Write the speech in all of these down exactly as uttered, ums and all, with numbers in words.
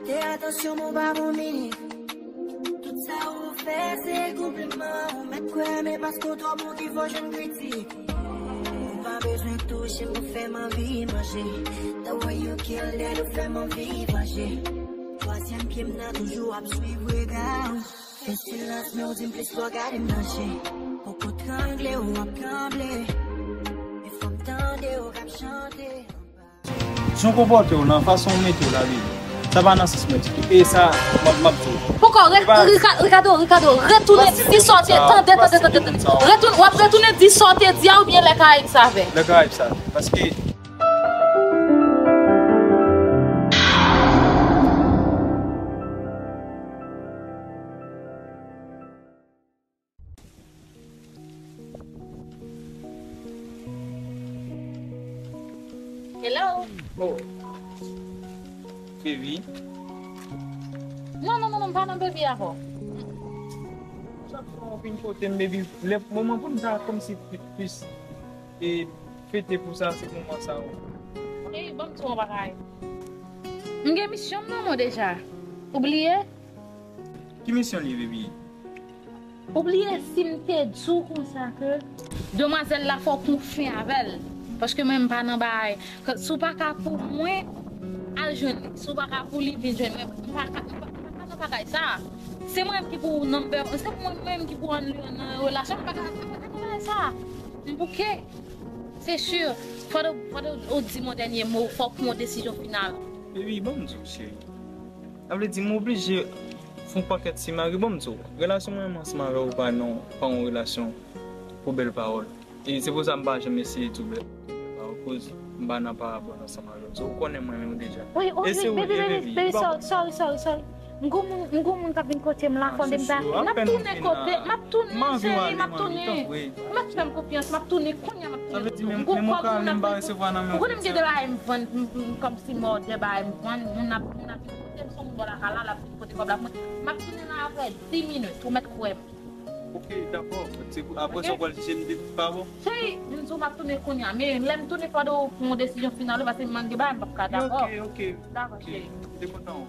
Te atansyon, mon pa bon minik. Tout sa ou fè, se konpliman. Ou mèt kwè, men paske w twò bon ki fò jwenn kritik. Ou pa bezwen touche m pou fè m anvi manje. The way you kill dead, ou fè m anvi vanje. Twazyèm pye m nan toujou ap swiv rega w. Fè silans, men w di m plis lè w gade m nan je. Poko trangle, w ap tranble. E fò m tande w k ap chante. Jan w konpòte w nan fason w mete w la, baby. Sa pa nan sans mwen ditou. E sa, m ap, m ap di w. Poko, re-, Rica-, Ricardo, Ricardo, retounen di sa w te, tande, tande, tande, tande. Retounen, w ap retounen di sa w te di a oubyen lè Karayib sa fè? Lè Karayib sa fè. Paske Hello. Oh. Baby. Non, non, non, non, m pa nan baby avè w. Chak fwa w vin kote m, baby, lè moman pou n ta kòmsi plis e fete pou sa, se moman sa yo. Ey, ban m di w yon bagay. M gen misyon m nan men w deja. Ou bliye? Ki misyon li ye, baby? Ou bliye si m te di w konsa ke demwazèl la fò w pran fen avè l. Paske mwen m pa nan bagay. Ke si w pa ka pou mwen, al jwenn li. Si w pa ka pou li, vin jwenn mwen. M pa ka, m pa, m pa ka nan bagay sa. Se mwen menm ki pou number, se mwen menm ki pou an, an, an relasyon. M pa ka, m pa ka nan bagay sa. M bouke. Se si. Fò w, fò w di m yon dènye mo, fò w pran yon desizyon final. Baby, ban m di w, cheri. Sa vle di m oblije fè yon pakèt simari. Ban m di w, relasyon mwen menm ansanm avè w pa nan, pa yon relasyon pou bèl pawòl. E se pou sa m pa janm eseye di w bèl pawòl, koz m pa nan parabòl ansanm avè w. So, ou konnen mwen menm deja. Wi, wi, e se ou li ye, baby, baby, baby, sorry, sorry, sorry, sorry. M gon moun, m gon moun k ap vin kote m la, fò m deplase. M ap tounen kote, m ap tounen, cheri, m ap tounen. Ou mèt fè m konfyans, m ap tounen kounye a, m ap tounen. M gon kòb moun ap vin kote m. Ou konnen m gen de bagay m vann, m, m, kòmsi m òdè bagay m vann, moun ap, moun ap vin kote m, se yon moun bò lakay la, l ap vin kote kòb la pou mwen. M ap tounen nan apre dis minit, ou mèt kwè m. Ok, dakò. Se pou, apre sa, w pral chèche m de pa bon? Cheri, m di w m ap tounen kounye a, men lè m tounen, fò w pran yon desizyon final, paske m gen bagay m p ap ka dakò. Ok, ok. Dakò, cheri. M te kontan.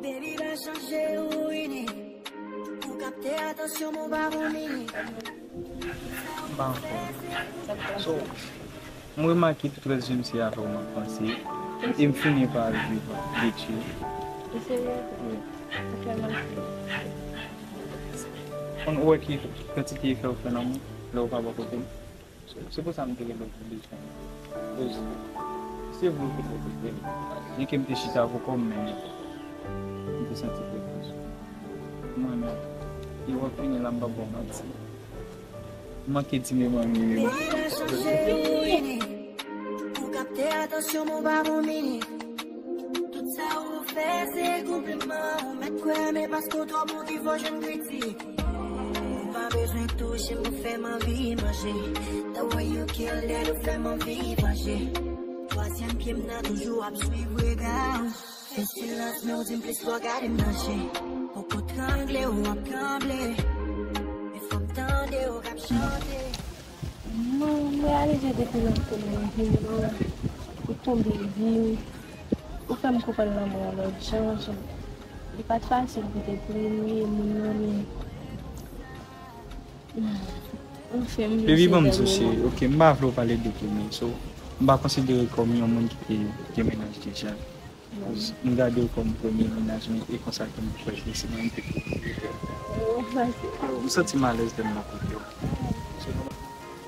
Baby, pa chanje ou inik. Ou kapte atansyon, mon pa bon minik. M pa anfòm. So, m remake tout rès jounen se avè w m ap panse. E m fini pa viv detwi. Ou serye? Wi. Ou fè mal fini. Konn ou wè ki kantite efè ou fè nan mwen lè ou pa bò kote m. So, se pou sa m te rele w pou bezwen. Koz se vre ou te pwofite m. Byenke m te chita pou kò m, men m te santi prezans ou. M renmen w. E w ap fini la, m p ap ba w manti. M manke di m renmen w. Ou kapte atansyon, mon pa bon minik. Tout sa ou fè, se konpliman. Ou mèt kwè, men paske w twò bon ki fò jwenn kritik. Ou pa bezwen touche m pou fè m anvi manje. The way you kill dead, ou fè m anvi vanje. Twazyèm pye m nan toujou ap swiv rega w. Fè silans, men w di m plis lè w gade m nan je. Poko trangle, w ap tranble. E fò m tande w k ap chante. Mwen, m reyalize depi lòt kote mwen vin nan, ou tonbe vin, ou fè m konprann lanmou an lòt jan, jan. Li pa t fasil pou te premye moun nan, men, anfen, m vin. Baby, ban m di w, cheri, ok, m pa vle w pale de premye, so, m pa konsidere w kòm yon moun ki te gen mennaj deja. M gade w kòm premye mennaj mwen, e konsa ke m kwè ke se mwen ki te premye. M santi m alèz lè m nan kote w.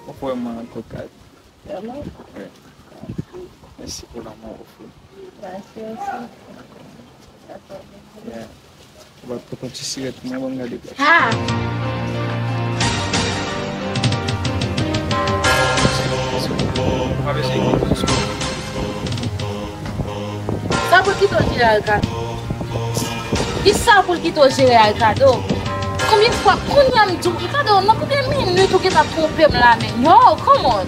Ou vrèman kokas. Vrèman? Wi. Mèsi pou lanmou ou ofri. Mèsi osi. Yeah. Ou pa t pran ti sirèt mwen, ban m gade plas. Ha! Sa pou l kite w jere a Ricardo? Kisa pou l kite w jere a Ricardo? Konbyen fwa, kounye a m di w, Ricardo, nan konbyen minit ou gentan twonpe m la, men? Yo, come on!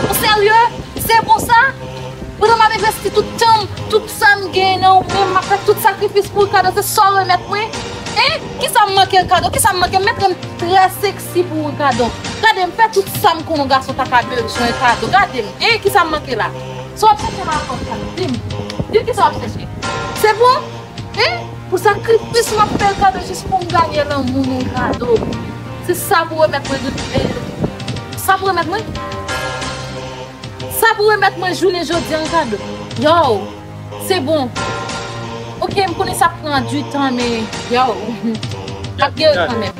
Ou serye? Se bon sa? Pandan m ap envesti tout tan m, tout M ap fè tout sakrifis pou Ricardo, se sa w remèt mwen? Hein? Kisa m manke, Ricardo? Kisa m manke? M mete m trè seksi pou Ricardo. Gade, m fè tout sa m konnen yon gason ta ka bezwen, Ricardo. Gade m. Hein? Kisa m manke la? Sa w ap chèche nan kò m, Ricardo? Di m. Di m kisa w ap chèche. Se bon? Hein? Pou sakrifis m ap fè, Ricardo, jis pou m ganye lanmou nou, Ricardo. Se sa pou remèt mwen, eh, sa pou remèt mwen? Sa pou remèt mwen jounen jodi an, Ricardo. Yo, se bon. Ok, m konnen sa pran du tan, men yo, m ap geri kanmenm.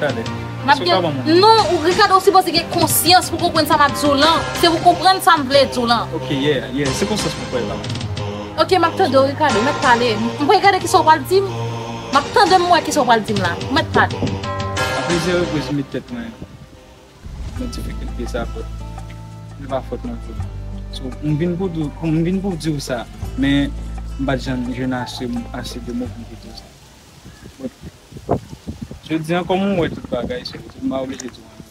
M ap geri. Non, ou, Ricardo, ou sipoze gen konsyans pou konprann sa m ap di w lan. Se pou konprann sa m vle di w lan. Ok, yeah, yeah, se konsyans mwen kwè la. Ok, m ap tande w, Ricardo, mèt pale. M pral gade kisa w pral di m. M ap tande m wè kisa w pral di m la. Mèt pale. Aplizyè repriz, m met tèt mwen nan difikilte sa, but se pa fòt mwen vre. So, m vin pou di, m vin pou di w sa, men m pa t janm jwenn ase, ase de mo pou m te di w sa. But, jodi an, kòm ou wè tout bagay, so, m pa oblije di w anyen.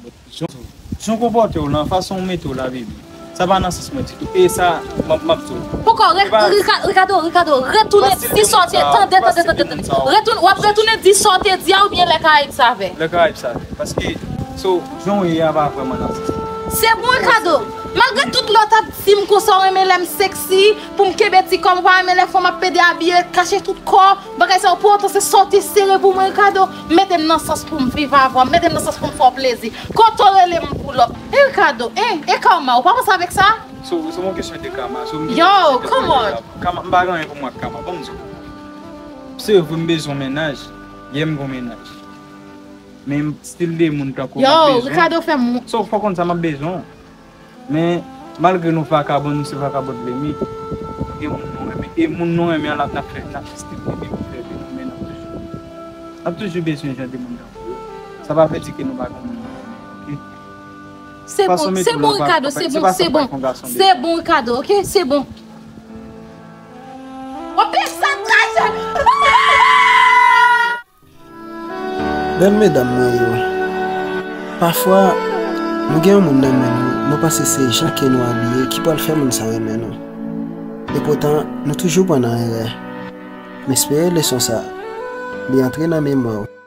But, jan, jan w konpòte w lan, fason w mete w la, baby, sa pa nan sans mwen ditou. E sa, m ap, m ap di w. Poko, re-, Rica-, Ricardo, Ricardo, retounen di sa w te, tande, tande, tande, tande. Retounen, w ap retounen di sa w te di a oubyen lè Karayib sa fè? Lè Karayib sa fè. Paske, so, jan w ye a pa vrèman nan sans mwen. Se bon, Ricardo. Malgre tout lè w t ap di m konsa w renmen lè m seksi, pou m kenbe ti kò m, ou pa renmen lè fanm ap pede abiye, kache tout kò, bagay sa yo, pou otan se sa w te sere pou mwen, Ricardo. Mete m nan sans pou m viv avè w, mete m nan sans pou m fè w plezi. Kote w rele m pou lòp. E Ricardo, hein, e Karma, ou pa panse avèk sa? So, se yon kesyon de Karma. So, m gen yon kesyon de Karma. Karma, m pa gen anyen pou m wè ak Karma. Ban m di w. Se vre, m bezwen yon mennaj. Yeah, m gen yon mennaj. Men m still de moun tankou w m ap bezwen. Yo, Ricardo fè m. So, fò w konn sa m ap bezwen w. Men, malgre nou vakabon, nou se vakabon lemi. Gen moun nou renmen. E moun nou renmen an, l ap, n ap fè, n ap still kenbe pou fè vi nou, men n ap toujou, n ap toujou bezwen jan de moun tankou yo. Sa pa vle di ke nou pa gen moun nou renmen, ok? Se bon, se bon, Ricardo, se bon, se bon. Se bon, Ricardo, ok? Se bon. Ou pèp sa traje! Bèl medam mwen yo, pafwa, nou gen yon moun nan men nou, nou panse se jan ke nou abiye ki pral fè moun sa renmen nou. Epotan, nou toujou pran nan erè. M espere leson sa, li antre nan memwa w.